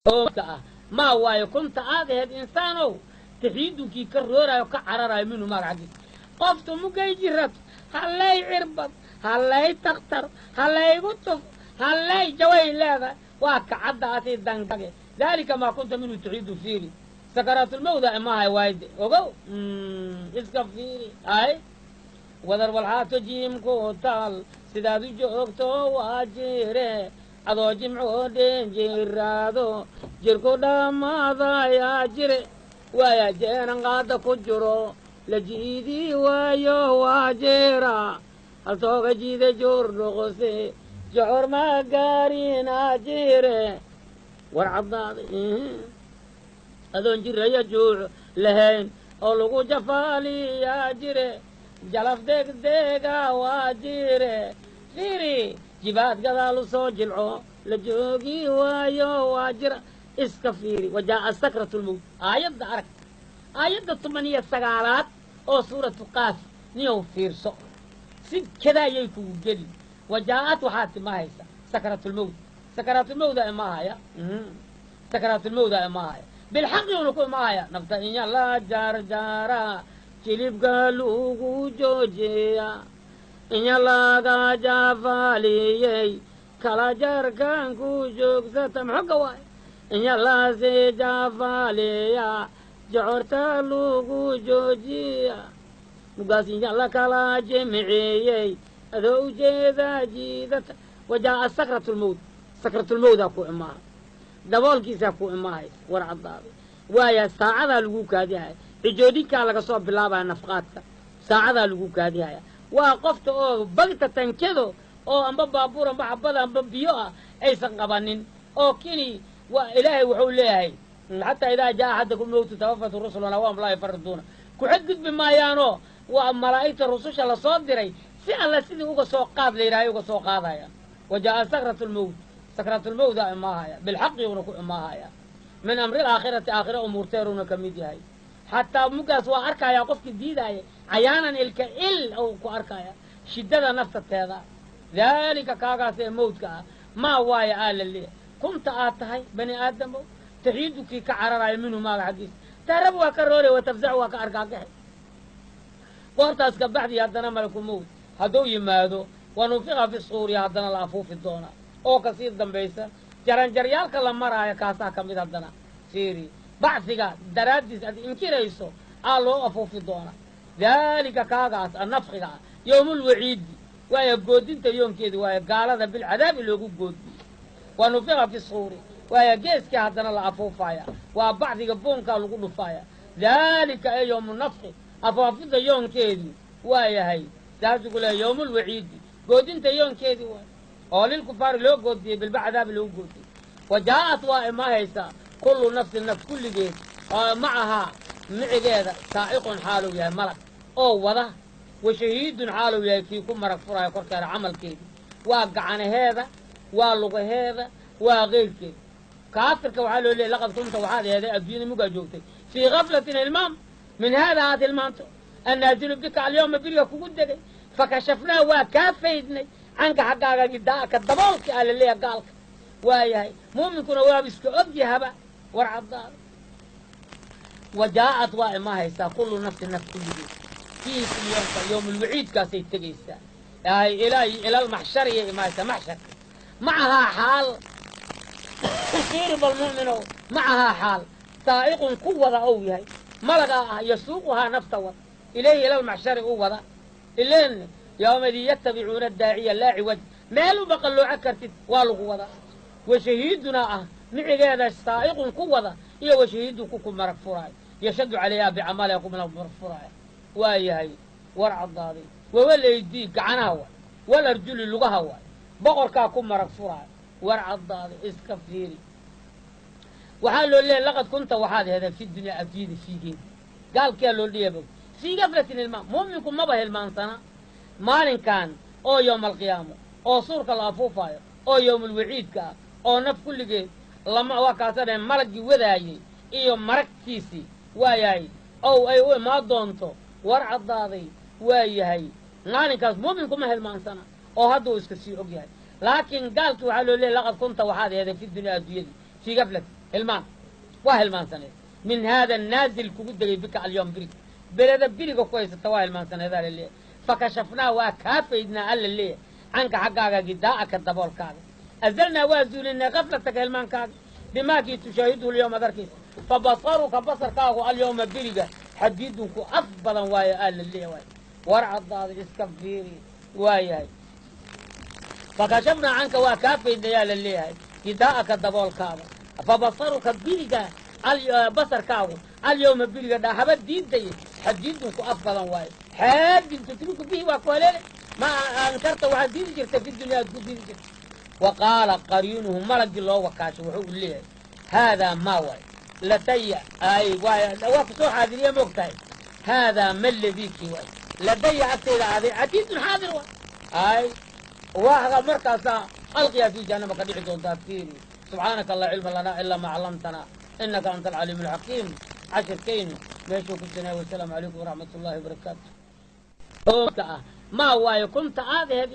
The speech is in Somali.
Oo ah maa waayo kunta aad aheyd insaanow taxiidunkii ka rooraayo, ka cararayo minhu maaga xaggiisa. Qoftu mugay jirato, hallay cirbad, hallay takhtar, hallaygu tuf, hallay jaway leedahay, waa kacadda asii dangage. Daalika maa kunta minhu taxiidu. Fiiri, sakaraatulmawda imahay waayde, ogow, iska fiiri. Ay wadar walxaato jiimku taal sidaad u joogto waa jire, adoo jimcoo dhen jiraado jirku dhammaadayaa jire, waaya jeenan qaada ku jiro la jiidii waayo waa jira, haltooga jiida joor dhoqose jocor ma gaarinaa jire. War caddaaday, adoon jiraya juuc lahayn oo lagu jafaaliyaa jire, jalaf degdega waa jire. Fiiri, jibaad gadaal u soo jilco la joogi waayo waa jira. Iska fiiri, wajaa'a sakratu lmowt. Aayadda arag, aayadda 19aad oo suuratu Qaaf. Niyow fiirso, si kadaayay kugu geli. Wajaa'at waxaa timahaysa sakratulmowt, sakaraatulmowda imahaya, sakaraatulmowda imahaya bilxaqi una ku imahaya. Nafta inya la jaarjaara, jilibka lagu joojiya, inya laga jafaaliyey, kala jarkan ku joogsata maxoga waay, inya lasii jafaaliya, jocorta lagu joojiya, mugaas inya la kala jimciyey, adoo ujeeda jiidata. Wajaa'a sakratulmowt, sakratulmowdaa ku imaaha, daboolkiisaa ku imaahaysa. War caddaaday, waaya saacadaa lagu kaadihaya, cijoodhinkaa laga soo bilaabaya nafqaadka, saacadaa lagu kaadihaya. Waa qofta oo bagta tankado oo amba baabuur amba xabada amba biyo ah aysan qabanin oo kini. Waa Ilaahay wuxuu leeyahay: xataa idaa jaa axadakum mowtu tawafatu rusuluna wahum laa yafariduuna. Ku xadgudbi maayaanoo waa malaa'igta rususha lasoo diray, si alla sidii uga soo qaad la yidhahay uga soo qaadaya. Wa jaa'a sakratu lmowt, sakratulmowda imaahaya bilxaqi una ku imaahaya, min amri alaakhirati, aakhira umuurteeruna ka mid yahay. Xataa mugaas waa arkayaa qofkii diidaaya cayaanan, ilka il ou ku arkaya shiddada naftateeda. Daalika kaagaas ee mawdka ah maa waayo aa la leeyahay kunta aad tahay bani aadamow taxiidukii ka cararayo minhu maaga xaggiisa. Tahrab waa ka roore, wa tafzac waa ka argaagaxe. Goortaas ka bacdii haddana malaku mowt hadduu yimaado, wa nufiqa fi suuri, haddana la afuufi doonaa oo kasii dambaysa jaranjaryaalka la maraayo kaasaa ka mid. Haddana fiiri, bacfiga daraaddiis aad inkirayso aa loo afuufi doonaa. Daalika kaagaas annafkiga ah yowmulwaciidi waayo, goodinta yoonkeedi waayo, gaalada bilcadaabi loogu goodiyo. Wa nufiqa fi suuri waayo, geeskii haddana la afuufaya, waa bacdiga boonkaa lagu dhufaaya. Daalika ee yowmu nafki, afaafida yoonkeedii waa yahay, saasuu ku leeya yowmulwaciidi, goodinta yoonkeedii waay oo lilkufaari loo goodiyey, bilbacadaabi loogu goodiyey. Wa jaa'at waa imahaysaa kullu nafsin, naf kulligeed, oo macahaa micigeeda saa'iqun xaaluu yahay malag oo wada, wa shahiidun xaaluu yahay kii ku marag furaayo korkeeda camalkeedii. Waa gacanaheeda, waa lugaheeda, waa keyrkeeda. Kaafirka waxaa loo leeyay: laqad kunta waxaad eeday adduunyada mugaa joogtay fii gaflatin, hilmaam, min haada aad hilmaanto, annaazilu bika alyawma, beriga kugu degay, fakashafnaa waa kaa faydnay canka xaggaaga gidaa'aka, daboolka aa la leeyahay gaalka waayahay. Muuminkuna waaba iska og yahaba. War caddaada, wa jaa'at waa imahaysaa kullu nafsin, naf kulligeed, fiihi yoomka yowmulwaciidkaasay tegaysaa ay ilaa ilalmaxshariyay imahaysaa, maxsharka macahaa xaal. Fiiri bal mu'minow, macahaa xaal saa'iqun ku wada ou yahay malagaa ah, yasuuquhaa nafta wada ilayhi ilalmaxshari u wada. Ileen yoomadii yatabicuuna daaciya laa ciwaj, meel uma qallooco kartid, waa lagu wadaa. Wa shahiidunaa ah micigeeda saa'iqun ku wada iyo wa shahiidun ku marag furaayo, yashhadu calayhaa bicamaliha, ku marag furaayo waa yahay. War caddaaday, wawalaydii gacanaha waay, wal arjuli lugaha waay, boqorkaa ku marag furaayo. War caddaaday, iska fiiri, waxaa loo leeyahy: laqad kunta waxaad heedeen fi dunyaa, adduunyada fiigeeda, gaalkiyaa loo dhiya fii gaflatin, hilmaam. Mu'minku maba hilmaansana maalinkan oo yowma alqiyaamo oo suurka la afuufaayo oo yowmulwaciidka ah oo naf kulligeed lama waa kaasa dhaheen malaggii wadaayey iyo maragtiisii waa yahay ow ay u imaan doonto. War caddaaday, waa yahay maalinkaas mu'minku ma hilmaansana oo hadda uu iska sii og yahay, laakiin gaalkii waxaa loo leeyay: laqad kunta waxaad heedeen fi dunyaa, adduunyadii, fii gaflatin. Hilmaan waa hilmaansaneed min haada naazil kugu degay bika alyawm birig beleda biriga ku haysata waa hilmaansaneedaa laleeyahay. Fakashafnaa waa kaa faydnaa alla leeyahay canka xaggaaga gidaa'aka daboolkaaga. Azalnaa waa zuulinay kaflataka hilmaankaaga bimaakii tushaahiduhu lyawma darkiisa. Fa basaruka basarkaagu alyawma beriga xadiidunku af badan waayo alla leeyahay. Waay war caddaada iska fiiri waayahay. Fakashafnaa canka waa kaa faydnayaa la leeyahay gidaa'aka daboolkaada. Fa basaruka biriga basarkaagu alyawma biriga dhahaba diidaya xadiidunku af badan waayo. Xaadin tudriku bihi waa ku haleele ma ankarta waxaad diidi jirta fi dunya aad ku diidi jirta. Wa qaala qariinuhu malagii loo wakaashay wuxuu u leeyahay haadaa maa waay ladaya ay waa kusoo xaadiriya moog tahay haadaa ma ladikii waay ladaya agtayda aaday catiidun xaadir waay ay waa markaasaa alqiyaa fi jahannama ka dhici doontaa fiiri. Subxaanaka laa cilma lanaa ilaa maa callamtana inaka anta alcaliim alxakiim. Cashirkaynu meeshuu ku sinay. Wasalaamu calaykum waraxmat ullahi wabarakaatu. Ah maa waayo kunta aad aheed.